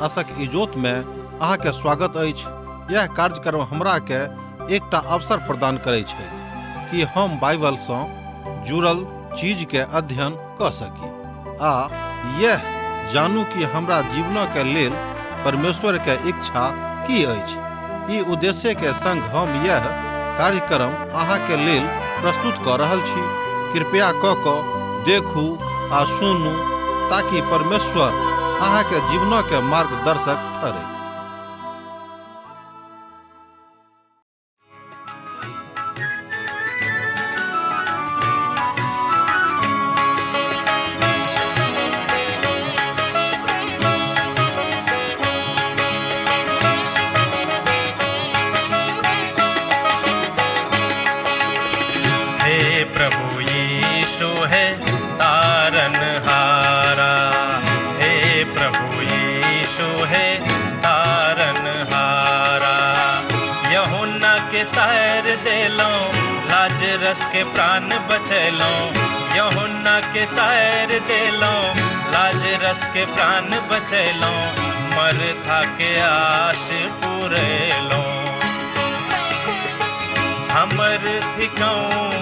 आशक इजोत में अहाँ के स्वागत अछि। यह कार्यक्रम हमरा के एकटा अवसर प्रदान करै छथि कि हम बाइबल सँ जुड़ल चीज के अध्ययन क सकी आ यह जानू कि हमरा जीवन के लेल परमेश्वर के इच्छा की अछि। ई उद्देश्य के संग हम यह कार्यक्रम अहाँ के लेल प्रस्तुत क रहल छी। कृपया क क देखू आ सुनू ताकि परमेश्वर अहाँ के जीवन के मार्गदर्शक ठहरे। हे प्रभु यीशु है तारन हारा, हे प्रभु यीशु है तारन हारा। यहुन्ना के तार देलौं, लाजरस के प्राण बचैलौं। यहुन्ना के तार देलौं, लाजरस के प्राण बचैलौं। मरथा के आश पुरेलौं। हमर थिकौं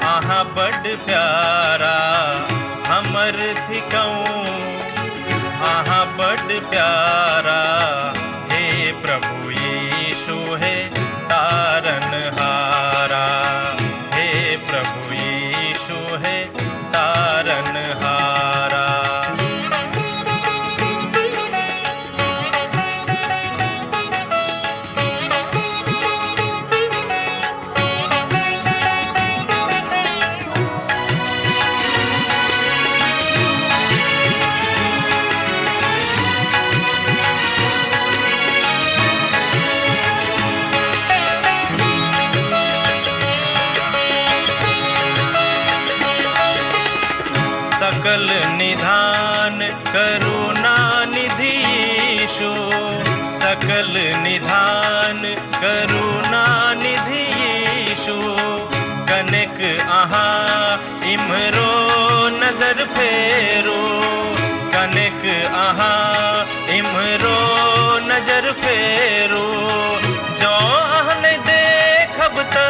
अहाँ बड प्यारा, हमर थिकौं अहाँ बड प्यारा। हे प्रभु यीशु हे तारन हारा, हे प्रभु यीशु हे तारन हारा। सकल निधान करुणा निधि यीशु, सकल निधान करुणा निधि यीशु। कनेक अहाँ इम्हरो नजर फेरू, कनेक अहाँ इम्हरो नजर फेरू। जँ अहाँ नहि देखब त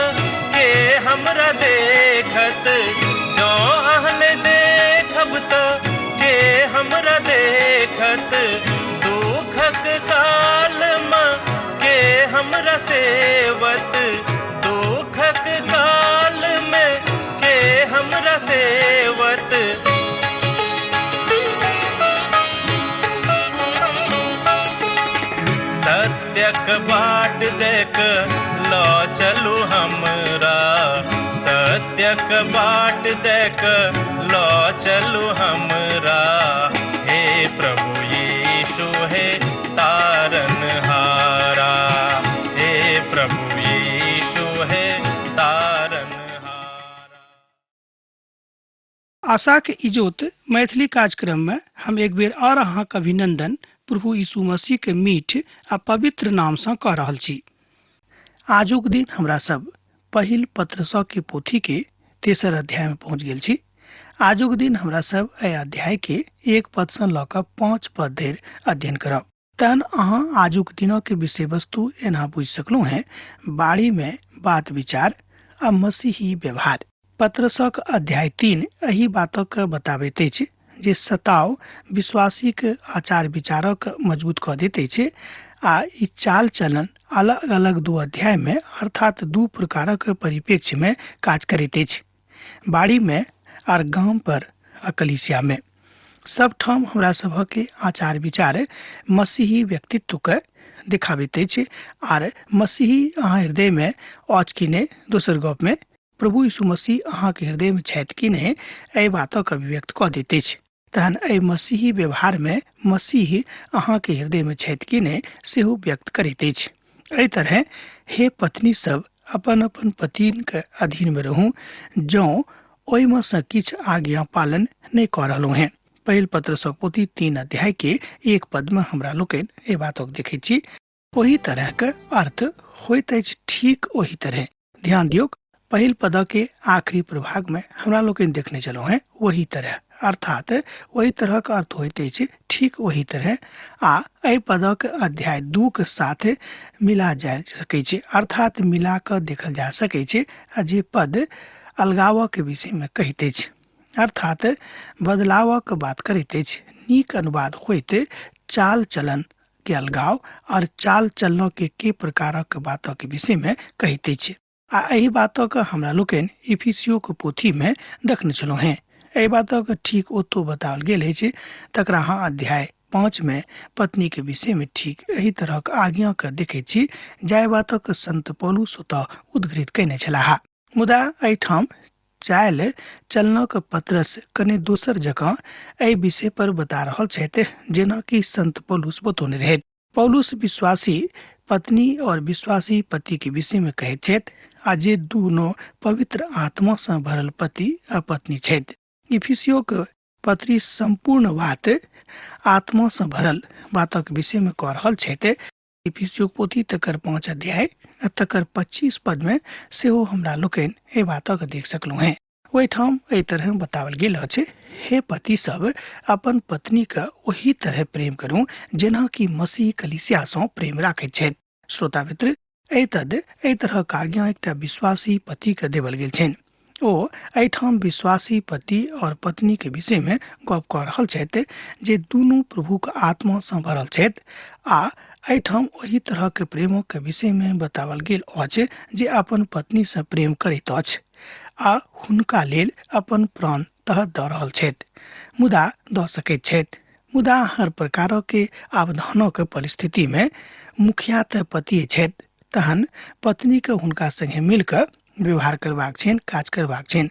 के हमरा देखत, जँ अहाँ नहि देखब त के हमरा देखत। दुखक काल मे के हमरा सेवत, दुखक काल मे के हमरा सेवत। सत्यक बाट देख ल चलू हमरा, सत्यक बाट देख ल चलू हमरा। हे प्रभु यीशु हे तारन हारा, हे प्रभु यीशु हे तारन हारा। आशाक इजोत मैथिली कार्यक्रम में हम एक बेर और अहाँक अभिनंदन प्रभु यीशु मसीह के मीठ आ पवित्र नाम सँ कऽ रहल छी। आजुक दिन हमरा सब पहिल पत्रस के पोथी के तेसर अध्याय में पहुँच गेल छी। आजुक दिन हमरा सब एहि अध्याय के 1 पद सँ लऽ कऽ 5 पद धरि अध्ययन करब। तहन अहाँ आजुक दिनक विषय वस्तु एना बुझि सकलहुँ हैं, बाड़ी में बात विचार आ मसीही व्यवहार। पत्रसक अध्याय 3 एहि बातक बताबैत अछि जे सताव विश्वासीक आचार विचारक मजबूत कऽ दैत अछि आ ई चाल चलन अलग अलग 2 अध्याय में अर्थात 2 प्रकारक परिप्रेक्ष्य में काज करैत अछि, बाड़ी में आर गाम पर आ कलीसिया में। सब ठाम हमरा सभक आचार विचार मसीही व्यक्तित्व के देखाबैत अछि आर मसीही अहाँ हृदय में अछि कि नहि, दोसर गप में प्रभु यीशु मसीह अहाँके हृदय में छथि कि नहि, एहि बातक अभिव्यक्त कऽ दैत अछि। तहन एहि मसीही व्यवहार में मसीह अहाँके हृदय में छथि कि नहि सेहो व्यक्त करैत अछि। एहि तरह हे पत्नी सब अपन अपन पतिके अधीन में रहू, जँ ओहिमे सँ किछु आज्ञा पालन नहि कऽ रहलहुँ हेँ। पहिल पत्रसक पोथी 3 अध्याय के 1 पद में हमरा लोकनि एहि बातक देखैत छी। ओहि तरहक अर्थ होइत अछि ठीक ओहि तरह। ध्यान दियौक, पहिल पद के आखिरी प्रभाग में हमरा लोकनि देखने छलहुँ हेँ ओही तरह, अर्थात ओहि तरहक अर्थ होइत अछि ठीक ओही तरह, आ एहि पदक अध्याय 2 के साथ मिला जा सकै छै, अर्थात मिला कऽ देखल जा सकै छै, आ जे पद अलगावक विषय में कहैत अछि, अर्थात बदलावक बात करैत अछि। नीक अनुवाद होइत चाल चलन के अलगाव और चाल चलन के प्रकारक बातक विषय में कहैत अछि। आ एहि बातक हमरा लोकनि इफिसियोक पोथी में देखने छलहुँ हेँ। एहि बातक ठीक ओतौ बताओल गेल अछि, तकरा अहाँ अध्याय 5 में पत्नी के विषय में ठीक एहि तरहक आज्ञा के देखैत छी, जाहि बातक संत पौलुस ओतऽ उद्घृत कयने छलाह। मुदा एहिठाम चालि चलनक पत्रस कने दोसर जकाँ एहि विषय पर बता रहल छथि, जेना कि संत पौलुस बतौने रहथि। पौलुस विश्वासी पत्नी और विश्वासी पति के विषय में कहैत छथि, आ जे दुनू पवित्र आत्मा सँ भरल पति आ पत्नी छथि। इफिसियोक पत्री सम्पूर्ण बात आत्मा सँ भरल बातक विषय में कऽ रहल छथि। इफिसियोक पोथी तकर 5 अध्याय आ तकर 25 पद में सेहो हमरा लोकनि एहि बातक देख सकलहुँ हेँ। ओहिठाम एहि तरह बताओल गेल अछि, हे पति सब अपन पत्नी के ओही तरह प्रेम करू जेना कि मसीह कलीसिया सँ प्रेम राखैत छथि। श्रोता मित्र, एहि तरहक आज्ञा एकटा विश्वासी पति के देवल गेल छनि। ओ एहिठाम विश्वासी पति और पत्नी के विषय में गप कऽ रहल छथि जे दुनू प्रभुक आत्मा सँ भरल छथि, आ एहिठाम ओहि तरहक प्रेमक विषय में बताओल गेल अछि जे अपन पत्नी सँ प्रेम करैत अछि आ हुनका लेल अपन प्राण तह दऽ रहल छथि, मुदा दऽ सकैत छथि। मुदा हर प्रकारक के आवधानक परिस्थिति में मुखिया तऽ पतिये छथि, तहन पत्नी के हुनका संगे मिल कऽ व्यवहार करबाक छनि, काज करबाक छनि।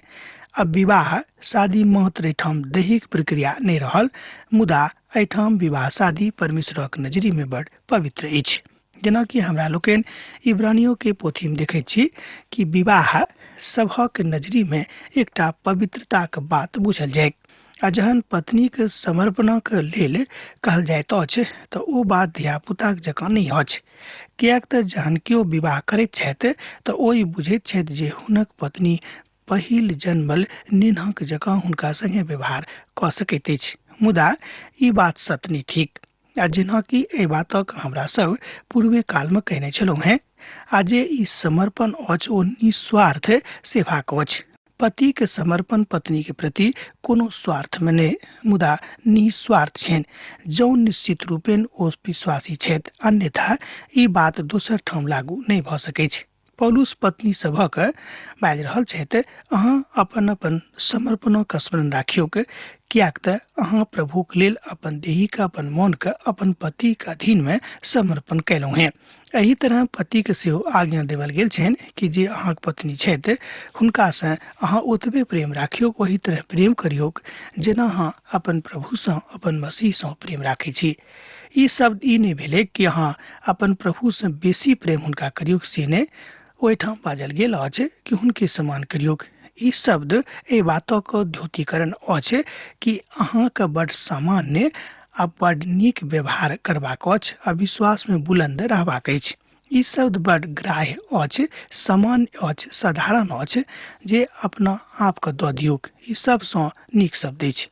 अब विवाह शादी मात्र एहिठाम दैहिक प्रक्रिया नहि रहल, मुदा एहिठाम विवाह शादी परमेश्वरक नजरी में बड़ पवित्र अछि। जेनाकि हमरा लोकनि इब्रानियों के पोथी में देखैत छी कि विवाह सभक नजरी में एकटा पवित्रताक बात बुझल जाय, आ जहन पत्नीक समर्पणक लेल कहल जाइत अछि तऽ ओ बात धियापुताक जकाँ नहि अछि, किएक तऽ जहन केओ विवाह करैत छथि तऽ ओ ई बुझैत छथि जे हुनक पत्नी पहिल जन्मल नेन्हक जकाँ हुनका संगे व्यवहार कऽ सकैत अछि। मुदा ई बात सत्य नहि थिक, आ जेनाकि एहि बातक हमरा सब पूर्वे कालमे कहने छलहुँ हेँ, आ जे ई समर्पण अछि ओ निस्वार्थ सेवाक अछि। पतिके समर्पण पत्नीके प्रति कोनो स्वार्थमे नहि, मुदा निस्वार्थ छनि, जौं निश्चित रूपेण ओ विश्वासी छथि, अन्यथा ई बात दोसर ठाम लागू नहि भऽ सकैछ। पौलुस पत्नी सभक बाजि रहल छथि, अहाँ अपन अपन समर्पणक स्मरण राखियौक, किएक तऽ अहाँ प्रभुक लेल अपन देहीके, अपन मोनके, अपन पतिके अधीनमे समर्पण कयलहुँ हेँ। एहि तरह पतिके सेहो आज्ञा देवल गेल छनि कि जे अहाँके पत्नी छथि हुनकासँ अहाँ ओतबे प्रेम राखियौक, ओही तरह प्रेम करियौक जेना अहाँ अपन प्रभुसँ, अपन मसीहसँ प्रेम राखै छी। ई शब्द ई नहि भेलै कि अहाँ अपन प्रभुसँ बेसी प्रेम हुनका करियौक, से नहि। ओहिठाम बाजल गेल अछि कि हुनके समान करियौक। ई शब्द एहि बातक द्योतीकरण अछि कि अहाँके बड सामान्य आ बड नीक व्यवहार करबाक अछि आ विश्वासमे बुलंद रहबाक अछि। ई शब्द बड ग्राह्य अछि, सामान्य अछि, साधारण अछि जे अपना आपके दऽ दियौक। ई सबसँ नीक शब्द अछि।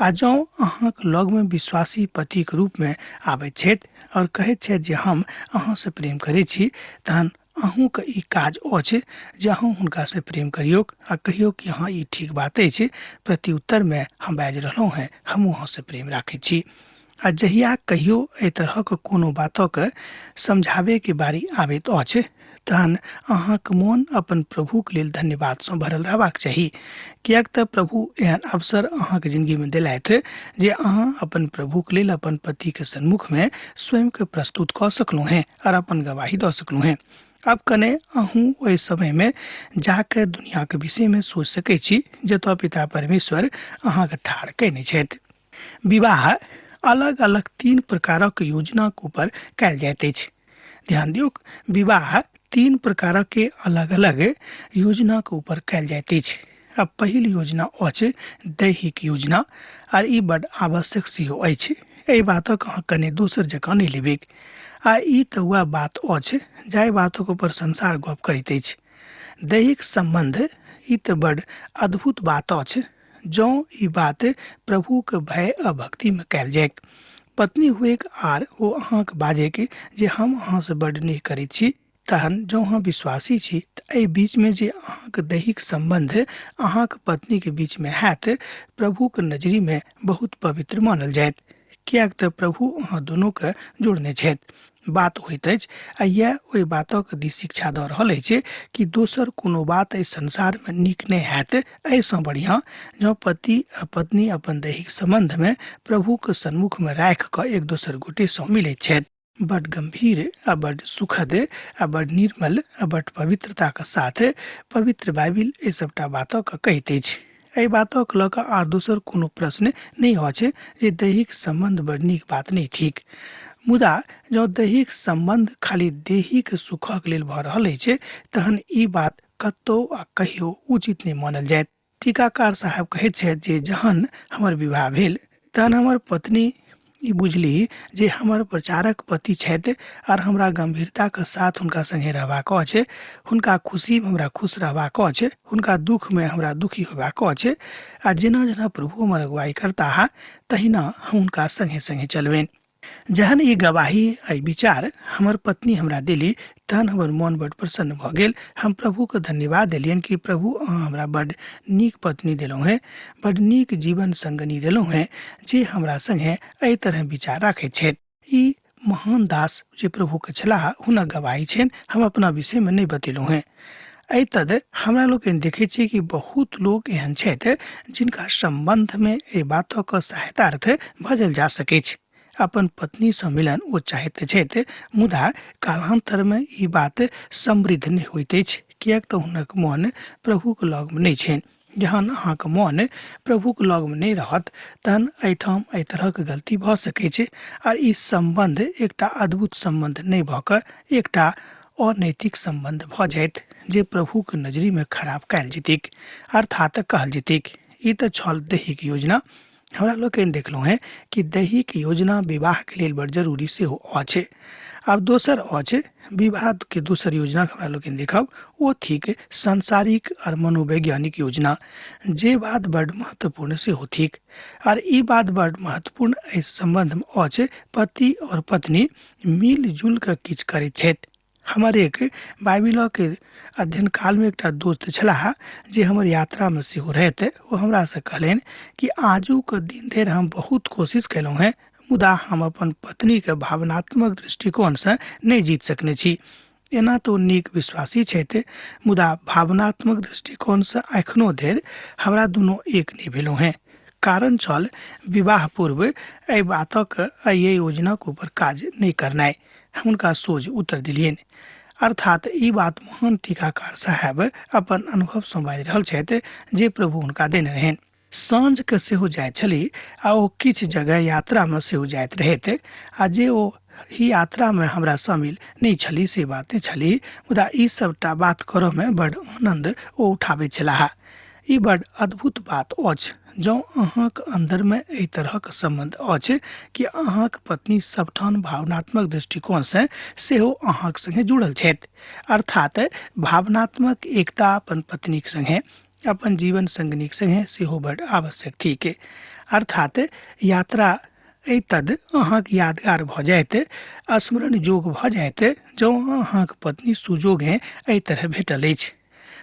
आ जँ अहाँक लगमे विश्वासी पतिक रूपमे आबैत छथि आओर कहैत छथि जे हम अहाँसँ प्रेम करै छी, तहन अहूँके ई काज अछि जे अहूँ हुनकासँ प्रेम करियौक आ कहियौ कि हँ ई ठीक बात अछि, प्रत्युत्तरमे हम बाजि रहलहुँ हेँ, हमहूँ अहाँसँ प्रेम राखै छी। आ जहिया कहियो एहि तरहक कोनो बातक समझाबैके बारी आबैत अछि तहन अहाँक मोन अपन प्रभुक लेल धन्यवादसँ भरल रहबाक चाही, किएक तऽ प्रभु एहन अवसर अहाँके जिंदगीमे देलथि जे अहाँ अपन प्रभुक लेल अपन पतिके सन्मुखमे स्वयंके प्रस्तुत कऽ सकलहुँ हेँ आओर अपन गवाही दऽ सकलहुँ हेँ। अब कने अहूँ ओहि समयमे जाके दुनियाके विषयमे सोचि सकै छी जतऽ पिता परमेश्वर अहाँके ठाढ़ कयने छथि। विवाह अलग अलग 3 प्रकारक योजनाक ऊपर कयल जाइत अछि। ध्यान दियौक, विवाह 3 प्रकारक के अलग अलग योजनाक ऊपर कयल जाइत अछि। अब पहिल योजना अछि दैहिक योजना, आर ई बड आवश्यक सेहो अछि। एहि बातक अहाँ कने दोसर जकाँ नहि लेबैक। आ ई तऽ वएह बात अछि जाहि बातक ऊपर संसार गप करैत अछि। दैहिक सम्बन्ध ई तऽ बड अद्भुत बात अछि जँ ई बात प्रभुके भय आ भक्तिमे कयल जाय। पत्नी हुएक आर ओ अहाँके बाजैके जे हम अहाँसँ बड नेह करैत छी, तहन जँ अहाँ विश्वासी छी तऽ एहि बीचमे जे अहाँके दैहिक सम्बन्ध अहाँके पत्नीके बीचमे हैत, प्रभुके नजरिमे बहुत पवित्र मानल जायत, किएक तऽ प्रभु अहाँ दुनूके जोड़ने छथि। बात होइत अछि आ इएह ओहि बातक दिस शिक्षा दऽ रहल अछि कि दोसर कोनो बात एहि संसारमे नीक नहि हैत। एहिसँ बढ़िआँ जँ पति आ पत्नी अपन दैहिक सम्बन्धमे प्रभुके सन्मुखमे राखि कऽ एक दोसर गोटेसँ मिलैत छथि। बड गम्भीर आ बड सुखद आ बड निर्मल आ बड पवित्रताके साथ पवित्र बाइबिल एहि सभटा बातक कहैत अछि। एहि बातक लऽ कऽ आर दोसर कोनो प्रश्न नहि अछि जे दैहिक सम्बन्ध बड नीक बात नहि थिक। मुदा जँ दैहिक सम्बन्ध खाली दैहिक सुखक लेल भऽ रहल अछि तहन ई बात कतौ आ कहियो उचित नहि मानल जायत। टीकाकार साहब कहैत छथि जे जहन हमर विवाह भेल तहन हमर पत्नी ई बुझली जे हमर प्रचारक पति छथि आर हमरा गंभीरताके साथ हुनका संगे रहबाक अछि, हुनका खुशीमे हमरा खुश रहबाक अछि, हुनका दुःखमे हमरा दुखी होयबाक अछि आ जेना जेना प्रभु हमर अगुवाई करताह तहिना हम हुनका संगे संगे चलबनि। जहन ई गवाही आ ई विचार हमर पत्नी हमरा देली तहन हमर मोन बड प्रसन्न भऽ गेल। हम प्रभुके धन्यवाद देलियनि कि प्रभु अहाँ हमरा बड नीक पत्नी देलहुँ हेँ, बड नीक जीवन संगनी देलहुँ हेँ जे हमरा संगे एहि तरहे विचार राखैत छथि। ई महान दास जे प्रभुके छलाह हुनक गवाही छनि, हम अपना विषयमे नहि बतेलहुँ हेँ। एहि तद हमरा लोकनि देखै छियै कि बहुत लोक एहन छथि जिनका सम्बन्धमे एहि बातक सहायतार्थ बाजल जा सकैछ। अपन पत्नीसँ मिलन ओ चाहैत छथि, मुदा कालान्तरमे ई बात समृद्ध नहि होइत अछि, किएक तऽ हुनक मन प्रभुक लगमे नहि छनि। जहन अहाँके मन प्रभुक लगमे नहि रहत तहन एहिठाम एहि तरहक गलती भऽ सकै छै आर ई सम्बन्ध एकटा अद्भुत सम्बन्ध नहि भऽ कऽ एकटा अनैतिक सम्बन्ध भऽ जायत जे प्रभुक नजरिमे खराब कयल जेतैक, अर्थात कहल जेतैक। ई तऽ छल दैहिक योजना। हमरा लोकनि देखलहुँ हेँ कि दैहिक योजना विवाहके लेल बड़ जरूरी सेहो अछि। आब दोसर अछि विवाहके दोसर योजना हमरा लोकनि देखब, ओ थिक सांसारिक आर मनोवैज्ञानिक योजना, जे बात बड़ महत्वपूर्ण सेहो थिक। आर ई बात बड़ महत्वपूर्ण एहि सम्बन्धमे अछि, पति और पत्नी मिलजुल कऽ किछु करैत छथि। हमर एक बाइबिलके अध्ययन कालमे एकटा दोस्त छलाह जे हमर यात्रामे सेहो रहथि। ओ हमरासँ कहलनि कि आजुक दिन धरि हम बहुत कोशिश कयलहुँ हेँ, मुदा हम अपन पत्नीके भावनात्मक दृष्टिकोणसँ नहि जीत सकने छी। एना तऽ ओ नीक विश्वासी छथि, मुदा भावनात्मक दृष्टिकोणसँ एखनो धरि हमरा दुनू एक नहि भेलहुँ हेँ। कारण छल विवाह पूर्व एहि बातक एहि योजनाक ऊपर काज नहि करनाइ। हम हुनका सोझ उत्तर दिलियनि। अर्थात ई बात महान टीकाकार साहेब अपन अनुभवसँ बाजि रहल छथि जे प्रभु हुनका देने रहनि। साँझके सेहो जाइत छली आ ओ किछु जगह यात्रामे सेहो जाइत रहथि आ जे ओ ही यात्रामे हमरा शामिल नहि छली से बात नहि छली, मुदा ई सभटा बात करऽमे बड्ड आनन्द ओ उठाबैत छलाह। ई बड्ड अद्भुत बात अछि जँ अहाँक अन्दरमे एहि तरहक सम्बन्ध अछि कि अहाँक पत्नी सभठाम भावनात्मक दृष्टिकोणसँ सेहो अहाँक सङ्गे जुड़ल छथि, अर्थात भावनात्मक एकता अपन पत्नीक सङ्गे अपन जीवन सङ्गिनीक सङ्गे सेहो बड्ड आवश्यक थिक। अर्थात यात्रा एहि तद अहाँक यादगार भऽ जायत, स्मरण योग भऽ जायत जँ अहाँक पत्नी सुजोगे एहि तरह भेटल अछि।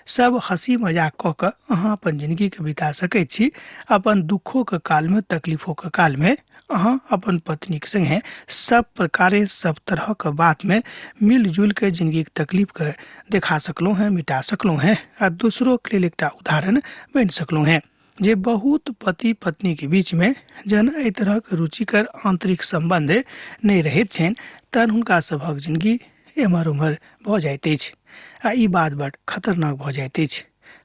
सब हँसी मजाक कऽ कऽ अहाँ अपन जिनगीके बिता सकै छी। अपन दुःखोके कालमे, तकलीफोके कालमे अहाँ अपन पत्नीके सङ्गे सब प्रकारे सब तरहके बातमे मिलजुलि कऽ जिनगीके तकलीफके देखा सकलहुँ हेँ, मिटा सकलहुँ हेँ आ दोसरोके लेल एकटा उदाहरण बनि सकलहुँ हेँ। जे बहुत पति पत्नीके बीचमे जहन एहि तरहक रुचिकर आन्तरिक सम्बन्ध नहि रहैत छनि तहन हुनका सभक जिनगी एम्हर ओम्हर भऽ जाइत अछि आ ई बात बड़ खतरनाक भऽ जाइत अछि।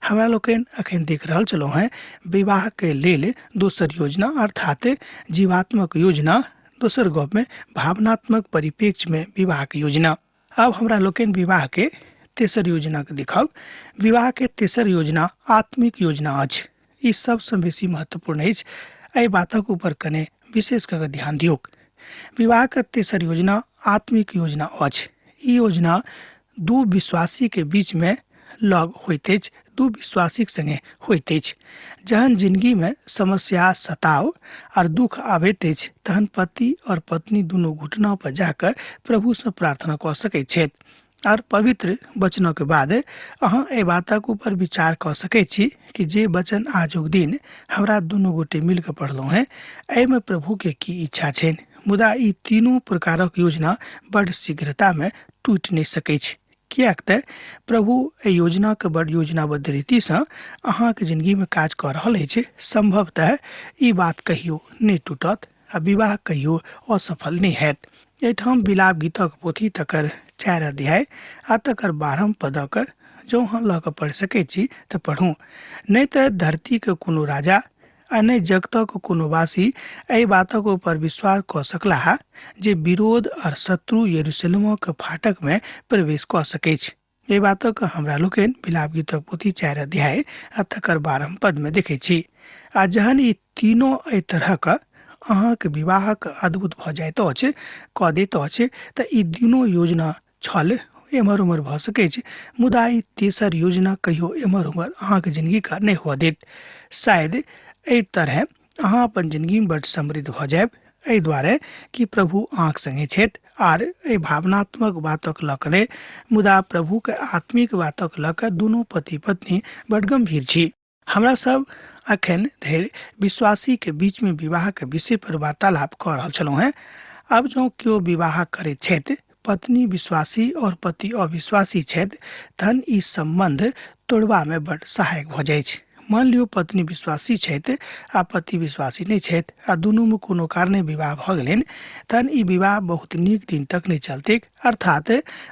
हमरा लोकनि अखन देख रहल छलहुँ हेँ विवाहके लेल दोसर योजना, अर्थात जीवात्मक योजना, दोसर गपमे भावनात्मक परिप्रेक्ष्यमे विवाहके योजना। आब हमरा लोकनि विवाहके तेसर योजनाके देखब। विवाहके तेसर योजना आत्मिक योजना अछि। ई सबसँ बेसी महत्वपूर्ण अछि। एहि बातक ऊपर कने विशेष कऽ कऽ ध्यान दियौक। विवाहके तेसर योजना आत्मिक योजना अछि। ई योजना दू विश्वासीके बीचमे लग होइत अछि, दू विश्वासीक संगे होइत अछि। जहन जिंदगी में समस्या, सताव और दुख आबैत अछि तहन पति और पत्नी दुनू घुटना पर जाकर प्रभु से प्रार्थना कऽ सकैत छथि। और पवित्र वचनक बाद अहाँ एहि बातक ऊपर विचार कऽ सकैत छी कि जे वचन आजुक दिन हमरा दुनू गोटे मिलके पढ़लहुँ हेँ, एहिमे प्रभुके की इच्छा छनि। मुदा ई तीनू प्रकारक योजना बड्ड शीघ्रतामे टूटि नहि सकैछ, किएक तऽ प्रभु एहि योजनाके बड्ड योजनाबद्ध रीतिसँ अहाँके जिंदगीमे काज कऽ रहल अछि। संभवतः ई बात कहियो नहि टूटत आ विवाह कहियो असफल नहि हैत। एहिठाम विलाप गीतक पोथी तकर 4 अध्याय आ तकर 12 पदक जँ अहाँ लऽ कऽ पढ़ि सकैत छी तऽ पढ़ू। नहि तऽ धरतीके कोनो राजा आ नहि जगतक कोनो वासी एहि बातक ऊपर विश्वास कऽ सकलाह जे विरोध और शत्रु यरूशलेमक फाटक में प्रवेश कऽ सकैछ। एहि बातक हमरा लोकनि विलाप गीतक पोथी 4 अध्याय आ तकर 12 पद में देखै छी। आ जहन ई तीनों एहि तरहक अहाँके विवाहक अद्भुत भऽ जाइत अछि, कऽ दैत अछि, तऽ ई तीनों योजना छल एम्हर उम्हर भऽ सकैछ, मुदा ई तेसर योजना कहियो एम्हर उम्हर अहाँके जिंदगीके नहि हुअ देत। शायद एहि तरहे अहाँ अपन जिंदगीमे बड्ड समृद्ध भऽ जायब, एहि दुआरे कि प्रभु अहाँके संगे छथि। आर एहि भावनात्मक बातक लऽ कऽ नहि, मुदा प्रभुके आत्मिक बातक लऽ कऽ दुनू पति पत्नी बड्ड गम्भीर छी। हमरा सब अखन धरि विश्वासी के बीच में विवाह के विषय पर वार्तालाप कऽ रहल छलहुँ हेँ। आब जँ केओ विवाह करैत छथि, पत्नी विश्वासी और पति अविश्वासी छथि, तहन ई सम्बन्ध तोड़बा में बड्ड सहायक भऽ जाइछ। मान लियौ पत्नी विश्वासी छथि आ पति विश्वासी नहि छथि आ दुनूमे कोनो कारणे विवाह भऽ गेलनि, तहन ई विवाह बहुत नीक दिन तक नहि चलतैक, अर्थात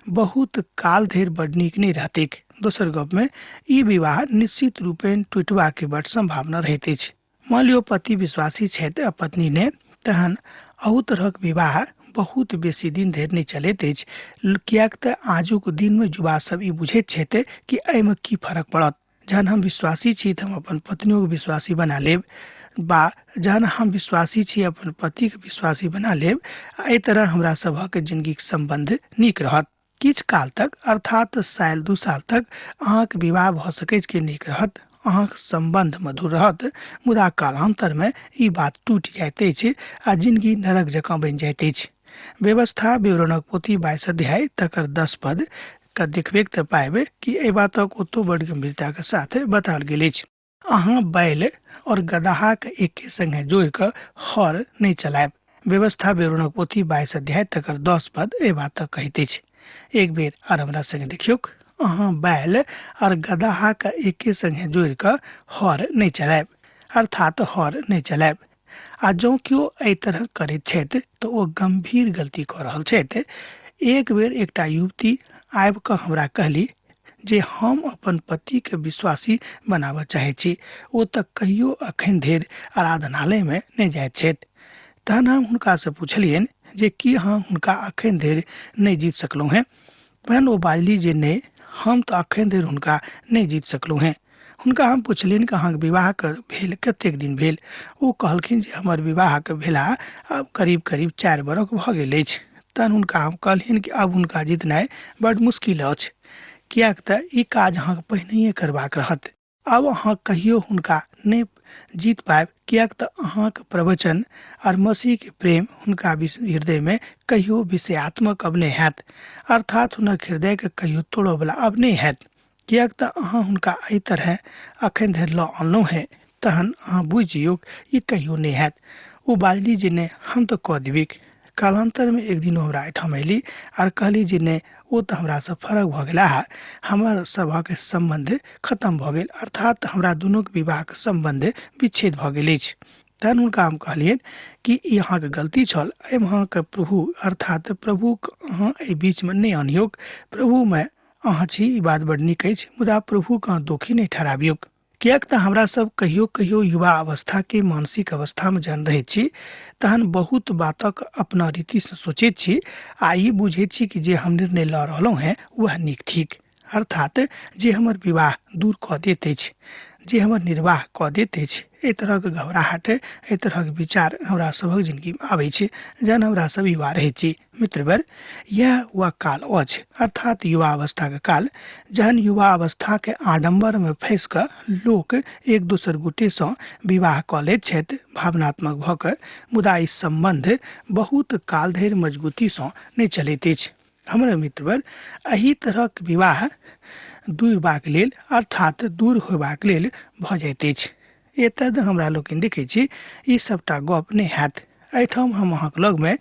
बहुत काल धरि बड्ड नीक नहि रहतैक। दोसर गपमे ई विवाह निश्चित रूपेण टूटबाके बड्ड सम्भावना रहैत अछि। मान लियौ पति विश्वासी छथि आ पत्नी नहि, तहन अहू तरहक विवाह बहुत बेसी दिन धरि नहि चलैत अछि, किएक तऽ आजुक दिनमे युवा सब ई बुझैत छथि कि एहिमे की फरक पड़त। जहन हम विश्वासी छी तऽ हम अपन पत्नियोके विश्वासी बना लेब, बा जहन हम विश्वासी छी अपन पतिके विश्वासी बना लेब, आ एहि तरह हमरा सभक जिनगीक सम्बन्ध नीक रहत। किछु काल तक, अर्थात साल 2 साल तक अहाँके विवाह भऽ सकैछ कि नीक रहत, अहाँके सम्बन्ध मधुर रहत, मुदा कालान्तरमे ई बात टूटि जाइत अछि आ जिनगी नरक जकाँ बनि जाइत अछि। व्यवस्था विवरणक पोथी 22 अध्याय तकर 10 पद के देखबेक तऽ पायब कि एहि बातक ओतौ बड्ड गंभीरताके साथ बताओल गेल अछि। अहाँ बैल और गदहाके एके संगे जोड़ि कऽ हर नहि चलायब। व्यवस्था विवरणक पोथी 22 अध्याय तकर 10 पद एहि बातक कहैत अछि। एक बेर आर हमरा संगे देखियौक, अहाँ बैल और गदहाके एके संगे जोड़ि कऽ हर नहि चलायब, अर्थात हर नहि चलायब। आ जँ केओ एहि तरह करैत छथि तऽ ओ गंभीर गलती कऽ रहल छथि। एक बेर एकटा युवती आबि कऽ हमरा कहली जे हम अपन पतिके विश्वासी बनाबऽ चाहै छी, ओ तऽ कहियो अखन धरि आराधनालयमे नहि जाइत छथि। तहन हम हुनकासँ पुछलियनि जे की अहाँ हुनका अखन धरि नहि जीत सकलहुँ हेँ? तहन ओ बाजली जे नहि, हम तऽ अखन धरि हुनका नहि जीत सकलहुँ हेँ। हुनका हम पुछलियनि कि अहाँके विवाहके भेल कतेक दिन भेल? ओ कहलखिन जे हमर विवाहके भेला आब करीब करीब 4 बरख भऽ गेल अछि। तहन हुनका हम कहलियनि कि आब हुनका जितनाइ बड्ड मुश्किल अछि, किएक तऽ ई काज अहाँके पहिनहिए करबाक रहत। आब अहाँ कहियो हुनका नहि जीत पायब, किएक तऽ अहाँके प्रवचन आर मसीहके प्रेम हुनका हृदयमे कहियो विषयात्मक अब नहि हैत, अर्थात हुनक हृदयके कहियो तोड़ऽवला अब नहि हैत, किएक तऽ अहाँ हुनका एहि तरहे अखन धरि लऽ अनलहुँ हेँ। तहन अहाँ बुझि जइयौक ई कहियो नहि हैत। ओ बाजली जे नहि, हम तऽ कऽ देबिक। कालान्तरमे एक दिन ओ हमरा एहिठाम अयली आर कहली जे नहि, ओ तऽ हमरासँ फरक भऽ गेलाह, हमर सभक सम्बन्ध खतम भऽ गेल, अर्थात हमरा दुनूक विवाहक सम्बन्ध विच्छेद भऽ गेल अछि। तहन हुनका हम कहलियनि कि ई अहाँके गलती छल, एहिमे अहाँके प्रभु अर्थात प्रभुक अहाँ एहि बीचमे नहि अनियौक। प्रभुमे अहाँ छी ई बात बड्ड नीक अछि, मुदा प्रभुके अहाँ दोषी नहि ठहराबियौक, किएक तऽ हमरा सब कहियो कहियो युवा अवस्थाके मानसिक अवस्थामे जहन रहै छी तहन बहुत बातक अपना रीतिसँ सोचैत छी आ ई बुझैत छी कि जे हम निर्णय लऽ रहलहुँ हेँ वएह नीक थिक, अर्थात जे हमर विवाह दूर कऽ दैत अछि, जे हमर निर्वाह कऽ दैत अछि, एहि तरहक घबराहट, एहि तरहक विचार हमरा सभक जिन्दगीमे आबै छै जहन हमरा सब युवा रहै छी। मित्रवर, इएह वह काल अछि, अर्थात युवा अवस्थाके काल, जहन युवा अवस्थाके आडम्बरमे फँसि कऽ लोक एक दोसर गोटेसँ विवाह कऽ लैत छथि भावनात्मक भऽ कऽ, मुदा ई सम्बन्ध बहुत काल धरि मजबूतीसँ नहि चलैत अछि। हमर मित्रवर, एहि तरहक विवाह दूरबाक लेल अर्थात दूर होयबाक लेल भऽ जाइत अछि। एतद हमरा लोकनि देखै छी ई सभटा गप नहि हैत। एहिठाम हम अहाँके लगमे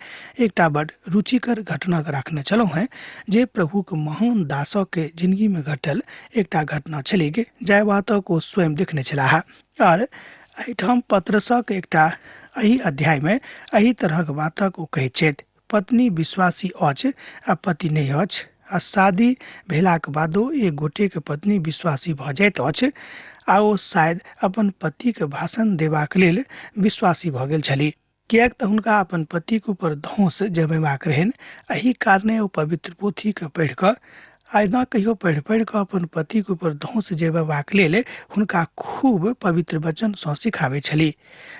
एकटा बड रुचिकर घटनाके राखने छलहुँ हेँ, जे प्रभुके महान दासके जिन्दगीमे घटल एकटा घटना छलैक, जाहि बातक ओ स्वयं देखने छलाह। आओर एहिठाम पत्रसक एकटा एहि अध्यायमे एहि तरहक बातक ओ कहैत छथि, पत्नी विश्वासी अछि आ पति नहि अछि, आ शादी भेलाक बादो एक गोटेके पत्नी विश्वासी भऽ जाइत अछि आ ओ शायद अपन पतिके भाषण देबाक लेल विश्वासी भऽ गेल छली, किएक तऽ हुनका अपन पतिके ऊपर धौंस जमेबाक रहनि। एहि कारणे ओ पवित्र पोथीके पढ़ि कऽ आ एना कहियो पढ़ि पढ़ि कऽ अपन पतिके ऊपर धौंस जमेबाक लेल हुनका खूब पवित्र वचनसँ सिखाबै छली,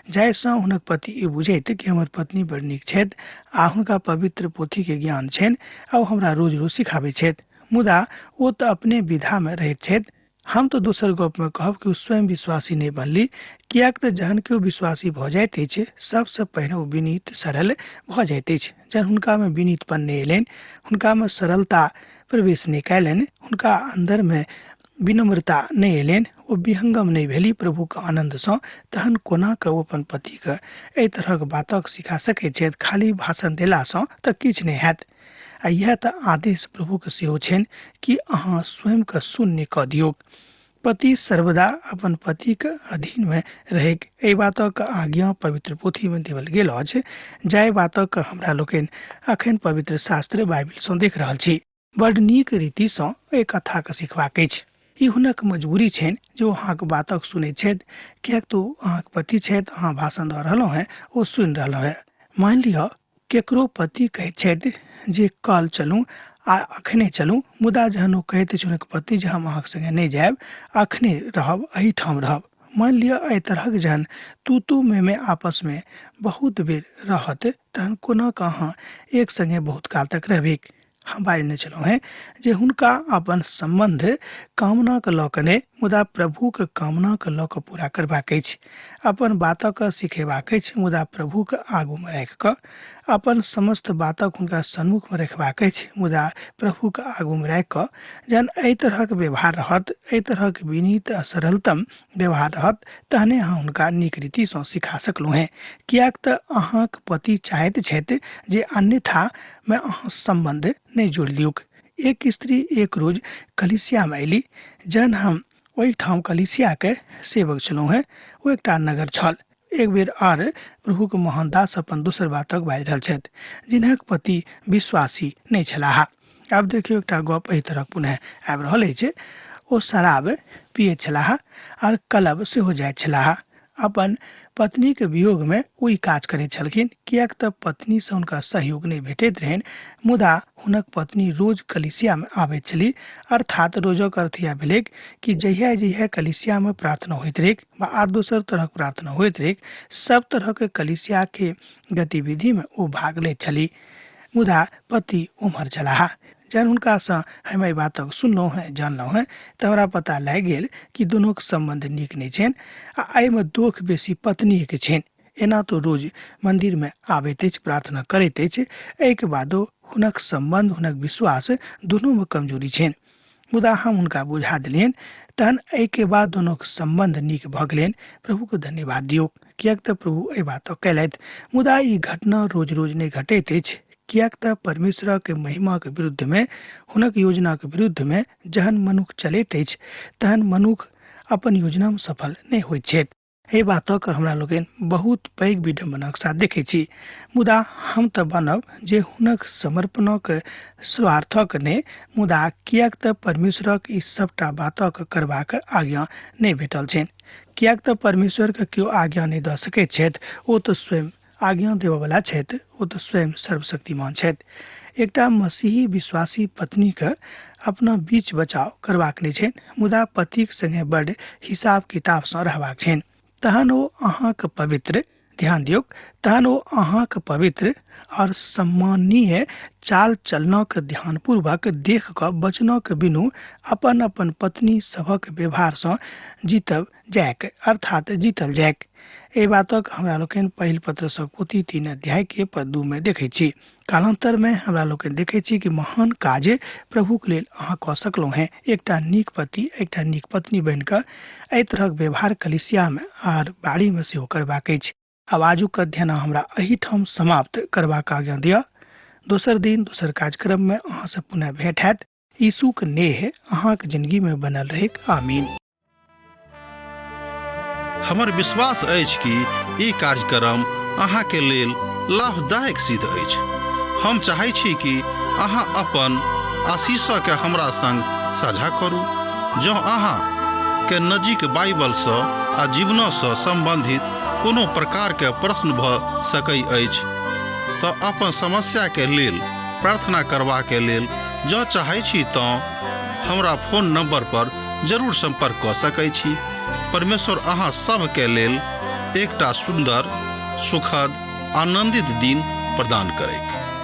जाहिसँ हुनक पति ई बुझैत कि हमर पत्नी बड़ नीक छथि आ हुनका पवित्र पोथीके ज्ञान छनि आ ओ हमरा रोज रोज सिखाबै छथि। मुदा ओ तऽ अपने विधामे रहैत छथि। हम तऽ दोसर गपमे कहब कि ओ स्वयं विश्वासी नहि बनली, किएक तऽ जहन केओ विश्वासी भऽ जाइत अछि सबसँ पहिने ओ विनीत सरल भऽ जाइत अछि। जहन हुनकामे विनीतपन नहि एलनि, हुनकामे सरलता प्रवेश नहि कयलनि, हुनका अन्दरमे विनम्रता नहि एलनि, ओ विहंगम नहि भेली प्रभुके आनन्दसँ, तहन कोना कऽ ओ अपन पतिके एहि तरहक बातक सिखा सकैत छथि? खाली भाषण देलासँ तऽ किछु नहि हैत। आ इएह तऽ आदेश प्रभुके सेहो छनि कि अहाँ स्वयंके शून्य कऽ दियौक। पति सर्वदा अपन पतिके अधीनमे रहैक, एहि बातक आज्ञा पवित्र पोथीमे देवल गेल अछि, जाहि बातक हमरा लोकनि अखन पवित्र शास्त्र बाइबिलसँ देख रहल छी। बड नीक रीतिसँ एहि कथाके सिखबाक अछि। ई हुनक मजबूरी छनि जे ओ अहाँके बातक सुनैत छथि, किएक तऽ ओ अहाँके पति छथि, अहाँ भाषण दऽ रहलहुँ हेँ, ओ सुनि रहलहुँ हेँ। मानि लिअ केकरो पति कहैत छथि जे कल चलू आ अखने चलू, मुदा जहन ओ कहैत अछि हुनक पति जे हम अहाँके संगे नहि जायब, अखने रहब, एहिठाम रहब। मानि लिअ एहि तरहक जहन तू तू मे मे आपसमे बहुत बेर रहत, तहन कोना कऽ अहाँ एक संगे बहुत काल तक रहबैक? हम बाजि नहि छलहुँ हेँ जे हुनका अपन सम्बन्ध कामनाके लऽ कऽ नहि, मुदा प्रभुके कामनाके लऽ कऽ पूरा करबाक अछि। अपन बातक सिखेबाक अछि, मुदा प्रभुके आगूमे राखि कऽ। अपन समस्त बातक हुनका सन्मुखमे रखबाक अछि, मुदा प्रभुके आगूमे राखि कऽ। जहन एहि तरहक व्यवहार रहत, एहि तरहक विनीत आ सरलतम व्यवहार रहत, तहने अहाँ हुनका नीक रीतिसँ सिखा सकलहुँ हेँ। किएक तऽ अहाँक पति चाहैत छथि जे अन्यथामे अहाँ सम्बन्ध नहि जोड़ि लियौक। एक स्त्री एक रोज कलिसियामे अयली, जहन हम ओहिठाम कलिसियाके सेवक छलहुँ हेँ। ओ एकटा नगर छल। एक बेर आर प्रभुक महान दास अपन दोसर बातक बाजि रहल छथि, जिनक पति विश्वासी नहि छलाह। आब देखियौ एकटा गप एहि तरहक पुनः आबि रहल अछि। ओ शराब पियैत छलाह आर क्लब सेहो जाइत छलाह। अपन पत्नीके वियोगमे ओ ई काज करैत छलखिन, किएक तऽ पत्नीसँ हुनका सहयोग नहि भेटैत रहनि। मुदा हुनक पत्नी रोज कलिसियामे आबैत छली, अर्थात रोजक अर्थ इएह भेलैक कि जहिया जहिया कलिसियामे प्रार्थना होइत रहैक वा आर दोसर तरहक प्रार्थना होइत रहैक, सब तरहक कलिसियाके गतिविधिमे ओ भाग लैत छली। मुदा पति ओम्हर छलाह। जहन हुनकासँ हम एहि बातक सुनलहुँ हेँ, जानलहुँ हेँ, तऽ हमरा पता लागि गेल कि दुनूक सम्बन्ध नीक नहि छनि आ एहिमे दोख बेसी पत्नीके छनि। एना तऽ रोज मन्दिरमे आबैत अछि, प्रार्थना करैत अछि, एहिके बादो हुनक सम्बन्ध, हुनक विश्वास दुनूमे कमजोरी छनि। मुदा हम हुनका बुझा देलियनि, तहन एहिके बाद दुनूक सम्बन्ध नीक भऽ गेलनि। प्रभुके धन्यवाद दियौ, किएक तऽ प्रभु एहि बातक कयलथि। मुदा ई घटना रोज रोज नहि घटैत अछि, किएक तऽ परमेश्वरक महिमाक विरुद्धमे, हुनक योजनाक विरुद्धमे जहन मनुख चलैत अछि, तहन मनुख अपन योजनामे सफल नहि होइत छथि। एहि बातक हमरा लोकनि बहुत पैघ विडम्बनाक साथ देखै छी। मुदा हम तऽ बनब जे हुनक समर्पणक स्वार्थक नहि, मुदा किएक तऽ परमेश्वरक ई सभटा बातक करबाक आज्ञा नहि भेटल छनि। किएक तऽ परमेश्वरके केओ आज्ञा नहि दऽ सकैत छथि, ओ तऽ स्वयं आज्ञा देबयवला छथि, ओ तऽ स्वयं सर्वशक्तिमान छथि। एकटा मसीही विश्वासी पत्नीके अपना बीच बचाव करबाक नहि छनि, मुदा पतिक संगे बड्ड हिसाब किताबसँ रहबाक छनि। तहन ओ अहाँके पवित्र, ध्यान दियौक, तहन ओ अहाँके पवित्र और सम्माननीय चाल चलनक ध्यानपूर्वक देख कऽ वचनक बिनु अपन अपन पत्नी सभक व्यवहारसँ जीतब जायक, अर्थात जीतल जायक। एहि बातक हमरा लोकनि पहिल पत्रसक पोथी 3 अध्याय के पद 2 में देखै छी। कालांतर में हमरा लोकनि देखै छी कि महान काज प्रभुक लेल अहाँ कऽ सकलहुँ हेँ। एकटा नीक पति, एकटा नीक पत्नी बनि कऽ एहि तरहक व्यवहार कलिसियामे आर बाड़ीमे सेहो करबाक अछि। आब आजुक अध्ययन हमरा एहिठाम समाप्त करबाक आज्ञा दिअ। दोसर दिन दोसर कार्यक्रममे अहाँसँ पुनः भेंट हैत। यीशुक नेह अहाँक जिंदगीमे बनल रहैक। आमीन। हमर विश्वास अछि कि ई कार्यक्रम अहाँके लेल लाभदायक सिद्ध अछि। हम चाहै छी कि अहाँ अपन आशीषके हमरा संग साझा करू। जँ अहाँ के नजीक बाइबलसँ आ जीवनसँ सम्बन्धित कोनो प्रकारके प्रश्न भऽ सकै अछि तऽ अपन समस्याके लेल प्रार्थना करबाके लेल जँ चाहै छी तँ हमरा फोन नंबर पर जरूर संपर्क कऽ सकै छी। परमेश्वर अहाँ सभके लेल एकटा सुन्दर, सुखद, आनंदित दिन प्रदान करैक।